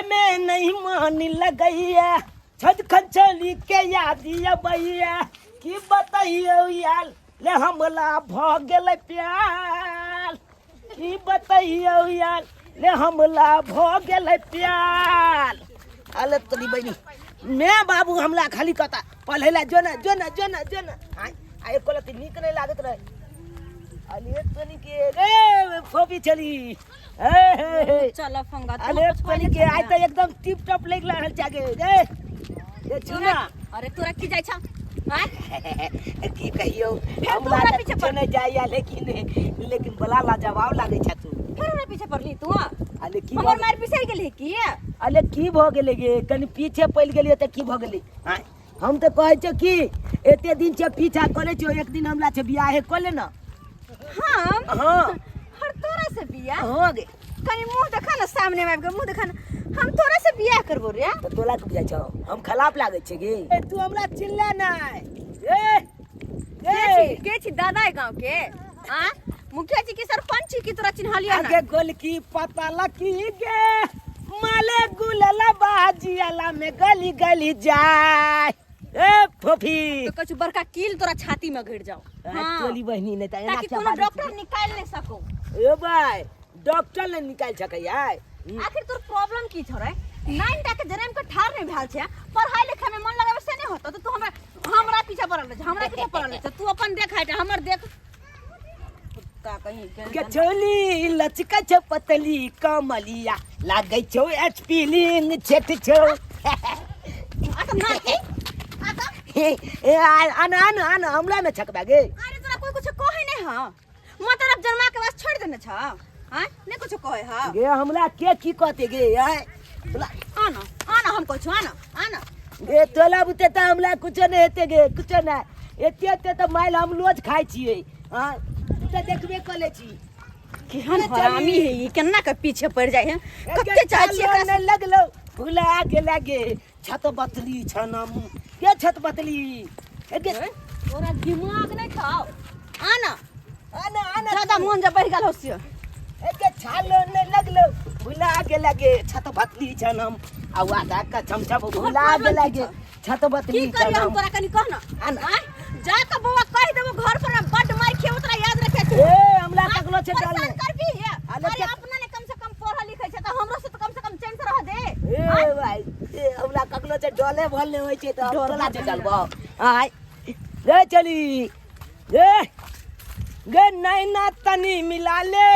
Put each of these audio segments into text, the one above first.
पढ़े में नहीं मन लगैया छद खचली के याद अबैया की बतैयौ यार ले हमला भ गेलै प्यार की बतैयौ यार ले हमला भ गेलै प्यार। अले तोरी बहिनी मैं बाबू हमला खाली कहता पढ़े ला जो ना जो ना जो ना जो ना। आय आय एको लत्ती नीक नहीं लागत रहे। अले तोनी के रे फोपी चली ए हे हे। चल फंगा तू अले कुछ तोनी के आय त एकदम टिप टॉप लग रहल चागे रे ए चुना। अरे तोरा की जाय छ? आय की कहियो तू हमरा हमरा तऽ पीछे कुछो पड़- नहि जाइया लेकिन लेकिन बला लाजवाब लागै छ तू। फेर हमरा पीछे पड़ली तू? अले की हमर भऽ मार पिसै गेली की? अले की भऽ गेलै गे कनि पीछे पड़ि गेलियै तऽ की भऽ गेलै? आँय हम तऽ कहै छियौ कि एते दिन छै पीछा करै छियौ एक दिन हमरा छै बियाहे कऽ ले न। हम? हाँ। हर तोरा से बियाह? हाँ गे। कनि मुंह देखा ना सामने में आबि के मुंह देखा ना हम तोरा से बियाह करबो रे। तऽ तोला के बुझाइ छौ हम खराब लागै छै गे? ए, तू हमरा चिल्ला नै। ए, ए। के छी दादा है गांव के? आ मुखिया जी के सरपंच छी की तोरा चिन्हलिया ना? आगे गोलकी पता लकी गे माले गुलला बाजियाला में गली गली जाय। ए फोफी। तो कछु बड़का कील तोरा छाती में घिर जाओ। हाँ। तोली बहिनी नहीं त एना ताकि क्या कोनो बाजै डॉक्टर छी? निकाल नहीं सको। ए भाई डॉक्टर ने निकाल सकैया। आखिर तोर प्रॉब्लम की छौ रे? नाइन टा के जनम के ठार नहीं भेल छै पढ़ाई लिखाई में मन लगावे से नहीं होतो तो तू हमरा हमरा पीछे पड़ल रहे हमरा पीछे पड़ल रहे तू अपन देख हट हमर देख। कुत्ता कहीं के के छोली लचका छौ पतली कमलिया लागै छौ एचपी लिंग छेट छौ। आ त ना के आ त ए, ए, आन आन आन हमरा में छकबा गे। अरे तोरा कोई कुछ कहे नहीं हां मतलब जन्मा के बाद छोड़ देने छ। हां नहीं कुछ कहे हां गे हमरा के की कहते गे? आय आना आना हम कहै छु आना आना। गे तोला बुते त हमरा कुछो नहीं हेते गे कुछो नहीं। एते एते त माइल हम रोज खाइ छियै। हां तू त देखबे क ले छी। केहन हरामी है ई केना के पीछे पड़ जाय है कते चाहै छी एकरा नहीं लगलो भुला गेला गे छत बतली छनम के छत बतली ए गे तोरा दिमाग नहीं छौ। आना आना आना ज्यादा मन जब बढ़ गेल होसियो। ए गे छालो नहीं लगलो भुला गेला गे छत बतली छनम आ वादा का छमछम भुला गेला गे छत बतली की करियो हम छनम। तोरा कनी कह ना। आना। आय, जा के बौआ कहि देबो घर पर बड मार खेबो तोरा याद रखे तू। ए हमरा ककरो छै डर परेशान नहीं। करबी हे। अरे अरे के- अपना ने कम से कम पढ़ल लिखै छै त हमरो से त कम से कम चैन से रह दे। ए भाई ए हमरा ककरो छै डले भल नहीं होय छै त हम डर तोला छै भल डलबो। आय रे चली रे गे नैना तनी मिला ले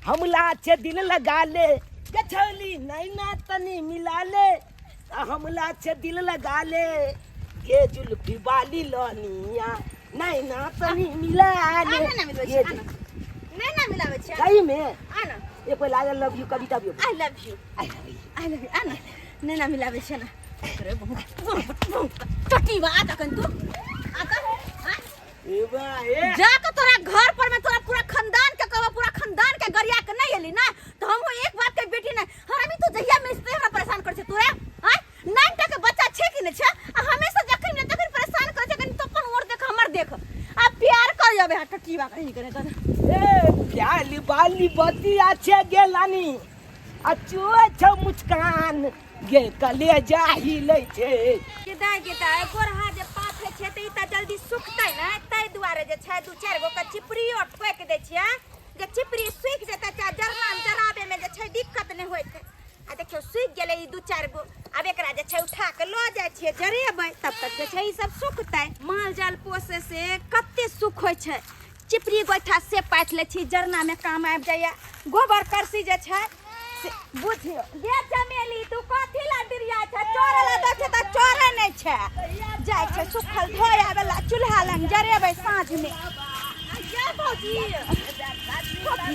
हमला छे दिल लगा ले गे छली नैना तनी मिला ले आ हमला छे दिल लगा ले गे जुल्फी वाली लनिया नैना तनी मिला ले। आना ना मिलबै गे छी, आना। नैना मिलाबै छी, आना। सही में? आना। एक बेर I love you कविता भी। I love you. I love you. I love you. आना। नैना मिलाबै छी, आना। अरे बहुत, बहुत, बहुत। टटी बा, आ तखन तू। आ त, आ। ए बा, ए। जा के तोरा घर पर में तोरा पूरा खानदान के कहबो, पूरा खानदान के गरिया के नहीं एली ना, तो हमहू एक बाप के बेटी नहीं। हरामी तू जहिया मिलते हमरा परेशान कर छे तू रे। आय, नाइन टा के बच्चा छे कि नहीं छे? आ हमेशा जखन मिले तखन परेशान कर छे, कनी तो अपन और देख हमर देख। आ प्यार कर जाबे हा टटी बा कहीं करे कर। ए प्याली बाली बतिया छे गेलानी। आ चुए छौ मुस्कान गे कले जाही लै छे। के दाय के दाय गोरहा जे पाथै छै त ई त जल्दी सुखतै नै, ताहि दुआरे जे छै दू चारि गो के चिपरियो ठोकि दै छियै जे चिपरी सुखि जेतै चाहे जरना मे जराबे मे जे छै दिक्कत नहि होइतै। आ देखियौ सुखि गेलै ई दू चारि गो, आब एकरा जे छै उठा के लऽ जाइ छियै जरेबै, तब तक जे छै ई सब सुखतै। माल जाल पोसै से कते सुख होइ छै, चिपरी गोइठा से पाथि लै छी, जरना मे काम आबि जाइए, गोबर करसी जे छै से बुझियौ। गे चमेली तू कथी ला डिरिया छै, चोरे ला दै छै त चोरे नहि छै, जाइ छै सुखल धोए आबै ला चूल्हा लग जरेबै साँझ मे। जय भौजी।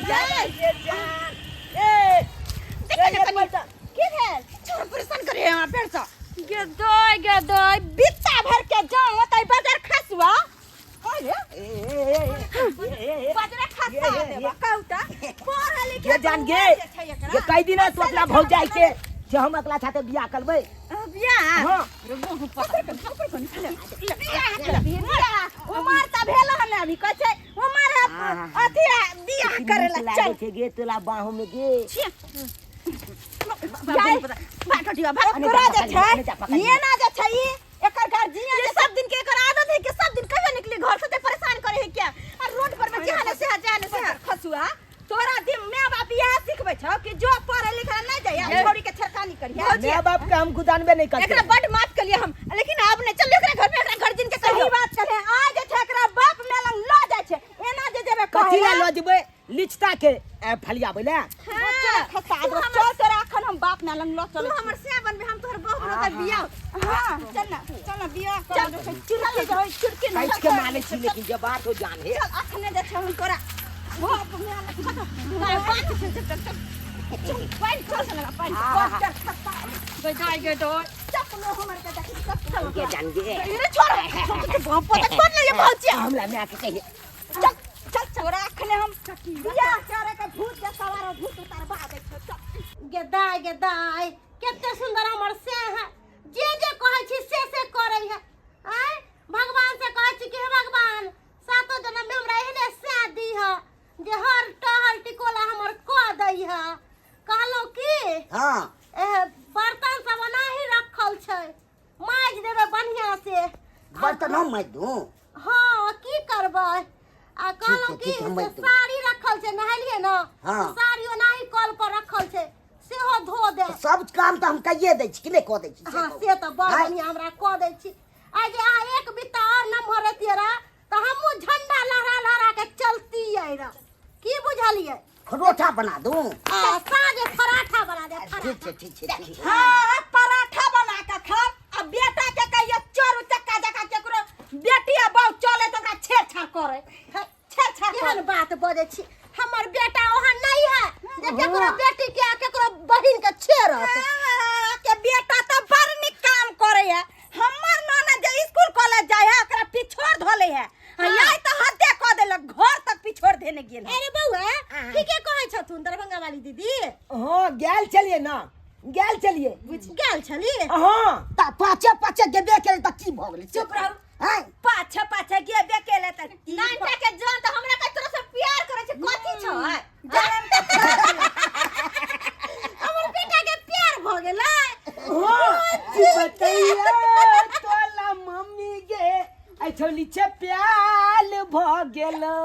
जय। ए, देख ने कनी। की भेल? छोड़ परेशान करे हमरा पेड़ से। गे दोय गे दोय बित्ता भर के जाओ तै बजर खसुआ। अरे ए, ए, ए, ए, ए, ए। बजरा खसा ये, ये, देबा कहू त पढ़ल लिखल ये जान गे ये कई दिन तू अपना भौजाई के जे हम अगला छाते बियाह करबै। बियाह? हाँ। अरे मुँह पकड़ के, पकड़ के निकले। बियाह उमर त भेल हन अभी कहै छै उमर हाँ। अथी बियाह करे ला लागै चल। छै गे तोला बाहों में गे। छिया। जाय। पता भाग टटिया भाग। ओकरा जे छै पकड़ ये ना जे छै ई एकर गार्जियन ये सब दिन के एकर आदत है कि सब दिन कहियो निकली घर से ते परेशान करे है क्या और रोड पर में जहाँ से जहाँ से खसुआ तोरा दिन माय बाप इएह सिखबै छौ कि जो पढ़े लिखे नहीं जाइए छोड़ी के छेड़खानी करिए। माय बाप के हम गुदानबे नहीं करते। एकरा बड माफ करिए हम, लेकिन अब नहीं चलिए एकरा घर में, एकरा घर जिन के सही कहियो बात छले। आ जे छै एकरा बाप में लंग ल जाइ छै, एना जे जेबे कथी ला ल जेबै लिचता के फलियाबै ला? हां खसा दो, चल तोरा अखन हम बाप में लंग ल तू चल। हमर से बनबे, हम तोहर बहू बनबे त बियाह। हां चल ना, चल ना बियाह कर दे। चुरकी जो चुरकी काटि के मानै छी, लेकिन जे बात हो जान हे। चल अखने जे छै हम तोरा बाप में लंग बात छै चल चल चल पानि चल लगा पानि चल खसा गई गई तो चप्पलो हमर के देखी चप्पल के जान गे। अरे छोड़ छोड़ के बाप पता छोड़ ले ये भौजी। हमरा माय के कहिए चल चल तोरा अखने हम बियाह करे के भूत के सवार भूत उतारबा दे छौ। चल गे दाय, गे दाय, कते सुंदर हमर से है, जे जे कहै छी से से करै है। आय भगवान से कहै छी कि हे भगवान, सातो जन्म में हमरा एहने से दी है जे हर टहल टिकोला हमर कऽ दै है। कहलहुँ की हाँ ए बर्तन सब ओनाही रखल छै, माजि देबै बढ़िया से बर्तन हम माजि दूँ? हाँ की करबै। आ कहलहुँ ठीक की छै, हम से माजि देबै। साड़ी रखल छै, नहेलियै ने हाँ। साड़ी ओनाही कल पर रखल छै, सेहो धो दे। सब काम तऽ हम कहिए दै छी कि नहि कऽ दै छी? हाँ से तऽ बड़ आँय। बढ़िया हमरा कऽ दै छी। आ जे अहाँ एक बित्ता आओर नमहर रहितियै रह तऽ हमहूँ झंडा लहरा लहरा के चलतियै रह, की बुझलियै? परोठा बना दूँ? आ साँझ पराठा बना दे। ठीक छै, ठीक छै, ठीक छै। हाँ पराठा बना के खा आ बेटा के कहियो चोर उचक्का जका केकरो बेटी आ बहु चले त ओकरा छेड़छाड़ करे, छेड़छाड़ केहन करे। बात बजै छी, हमर बेटा ओहन नहीं है जे केकरो बेटी के आ केकरो बहिन के छेड़त। हाँ, के बेटा त बड़ नीक काम करे है। हमर नाना जे स्कूल कॉलेज जाय है ओकरा पिछोड़ धोले है, आ याय त हदे क देलक, घर तक पिछोड़ देने गेल है। अरे बौआ ठीके कहै छथुन दरभंगा वाली दीदी। हाँ गेल छलियै ना, गेल छलियै। गेल छली? हाँ। त पाछे पाछे गेबे केलै त की भऽ गेलै? चुप रहू। आँय? पाछे पाछे गेबे केलै त की? नानटा के जान त हमरा के तोरा से प्यार करे छै, कथी छौ? हमर बेटा के प्यार भऽ गेलै। हाँ की बतैया तोला मम्मी गे, ऐ छौली छे प्याल भऽ गेलो,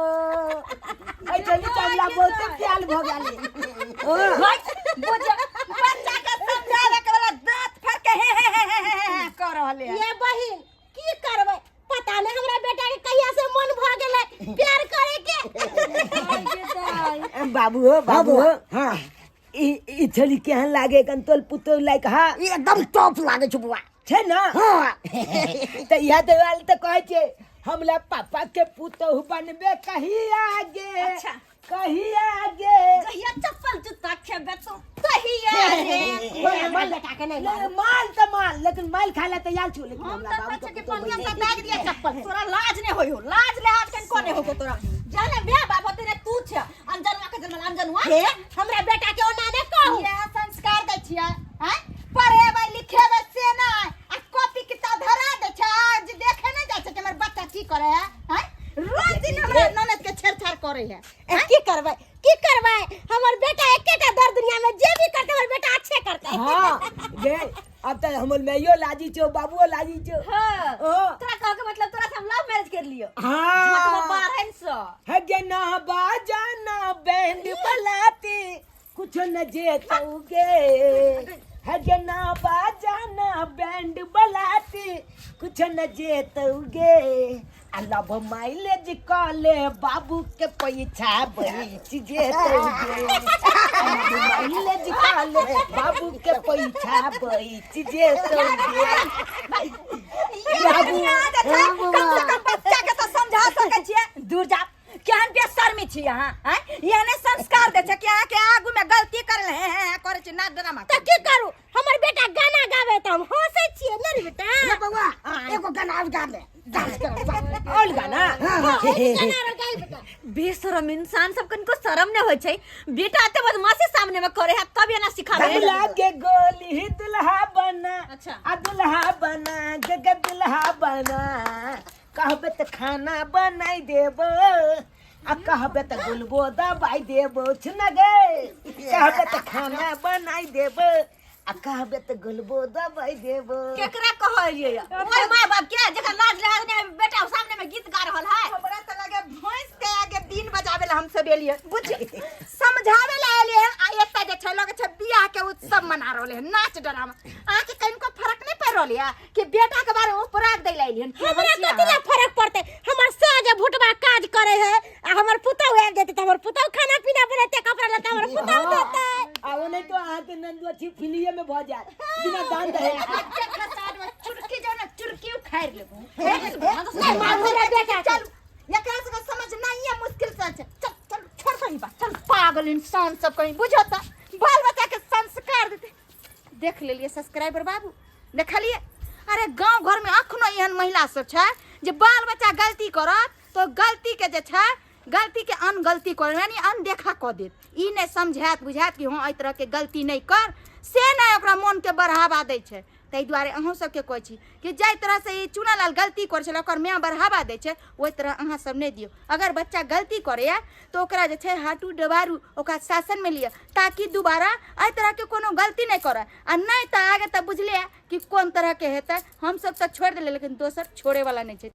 ऐ छौली छे हमरा बहुते प्याल भऽ गेल। हाँ। बच्चा के समझावे के वाला दांत फाड़ के हे हे हे हे हे हे कर रहले है। ये बहिन की करबै, पता नहीं हमरा बेटा के कहिया से मन भऽ गेलै प्यार करे के। बाबू हो, बाबू हो। हाँ ई ई छौली केहन लागे कंतोल पुतोह लाइक? हा ई एकदम टॉप लागे छौ बौआ। छै ना? हाँ। तऽ इएह देवाल तऽ कहै छै हमरा पापा के पुतोह बनबे कहिया गे। अच्छा। कहिया गे? जहिया चप्पल जूता खेबे तो तहिया रे। हमरा बेटा के नहीं मारू। माल तऽ माल, लेकिन माल खाय ला तैयार छौ, लेकिन हम हमरा तऽ बाबू कहै के छियै कि पुतोह पनिया बनि से दागि दिया चप्पल। तोरा लाज नहि होइ हो, लाज लिहाज कनिको नहि हो तोरा। जाने माय बाप होते ने तू छै अनजनुआ के जन्मल अनजनुआ। हे हमरा बेटा के ओना नहि कहू। इएह संस्कार दै छियै आँय, पढ़ेबै लिखेबै से नहि, आ कॉपी किताब धरा दै छै, आ जे देखे नहि जाइ छै कि हमर बच्चा की करे है। आँय रोज दिन हमरा ननद के छेड़छाड़ करे है। ए, की करबै, की करबै, हमर बेटा एकेटा दर दुनिया में जे भी करतै हमर बेटा अच्छे करतै। हाँ गे, अब तऽ हमर माइयो लाजी छौ, बाबुओ लाजी छौ। हाँ। हाँ। तोरा कह के मतलब तोरा से हम लव मैरिज कर लियो। हाँ। बारहन सौ। हे गे ना बाजाना बैंड बलाती कुछ न जेतौगे, हे गे ना बाजाना बैंड बलाती कुछ न जेतौगे, आ लव माइलेज कले बाबू के पैसा बच जेतौगे, लव माइलेज कले बाबू के पैसा बच जेतौगे। बाबू कम से कम बच्चा के तो समझा सकै छियै। दूर जा, केहन बेशर्मी छी अहाँ आँय? एहने संस्कार दै छै कि अहाँके आगू में गलती करल हे हे हे करै छी नाच ड्रामा। तऽ की करू, हमर बेटा गाना गावे तऽ हम हंसै छियै ने रे बेटा। रे बौआ एगो गाना और गा ले, डांस कर। और गाना? हाँ, हाँ। गाना रो गाई बेटा। बेशरम इंसान सब कनिको शरम नहीं होय छै, बेटा एते बदमाशी सामने में करे है तब एना सिखाबे। दुल्हा के गोली दुल्हा बना। अच्छा। आ दुल्हा बना गे गे दुल्हा बना, कहबे त खाना बनाई देबो, आ कहबे त गुलबो दबाई देबो, छुना गे कहबे त खाना बनाई देबो, आ कहबे तऽ गोलबो दबाई देबो। केकरा कहलियै या? ओए my बाप के जकर लाज लिहाज नहीं है, बेटा सामने में गीत गा रहल है। हमरा तऽ लगे भैंस के आगे दिन बजावे ला हम सब एलियै, बुझ समझावे ला एलियै हन। आ एतऽ जे छै लगे छै बियाह के उत्सव मना रहले हन, नाच ड्रामा। अहाँके कनिको फर्क नहि पड़ि रहल यऽ कि बेटा के बारे में उपराग दै ला एलियै हन? हमरा कथी ला फर्क पड़तै? हमर साँझ भुटबा काज करे है आ हमर पुतहु आबि जेतै तऽ हमर पुतहु खाना पीना बनेतै, कपड़ा लत्ता हमर पुतहु देतै। आ ओ नहीं तो अहाँके नंदुआ छी फिलिये में भऽ जायत बिना दान दहेज के। चुरकी जो ना चुरकी उखाड़ लेबू। नहीं मारू हमरा बेटा के। चल, एकरा सबके समझ नहीं है, मुश्किल से छै। चल चल, छोड़ कहीं बात, चल। पागल इंसान सब कहीं बुझो त बाल बच्चा के संस्कार देते। देख लेलिए सब्सक्राइबर बाबू, देखलिए? अरे गांव घर में अखनो एहन महिला सब छै जे बाल बच्चा गलती करत तो गलती के जे छै गलती के अनगलती कर यानी अनदेखा कऽ देत। ई नहि समझायत बुझायत कि हँ एहि तरहके गलती नहि कर, से नहि, ओकरा मोनके बढ़ावा दै छै। ताहि दुआरे अहूँ सबके कहै छी कि जाहि तरहसँ ई चुनालाल गलती करै छलै, ओकर माय बढ़ावा दै छै, ओहि तरह अहाँ सब नहि दियौ। अगर बच्चा गलती करैए तऽ ओकरा जे छै हाटू डबारू, ओकरा शासनमे लिअ ताकि दोबारा एहि तरहके कोनो गलती नहि करय। आ नहि तऽ आगे तऽ बुझलियै कि कोन तरहके हेतै। हमसब तऽ छोड़ि देलियै, लेकिन दोसर छोड़ैवला नहि छै।